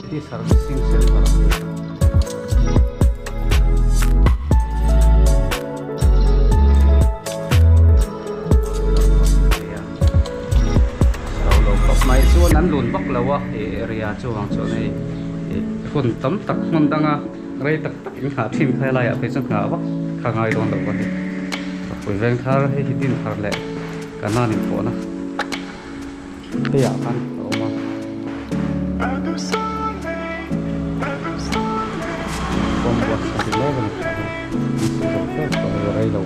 City Servicing Centre a ni. Mai chuan an lun vak lo a he area chuang chuan hei hun tam tak hmun danga rei tak tak in nghah thin kha helaiah phei chuan nghah vak kha ngai dawn lo a ni. Pui veng thar hei hi din thar leh kanan inpawhna pheiah khan a awm a. Kawng buatsaih mek a ni. Rei lo.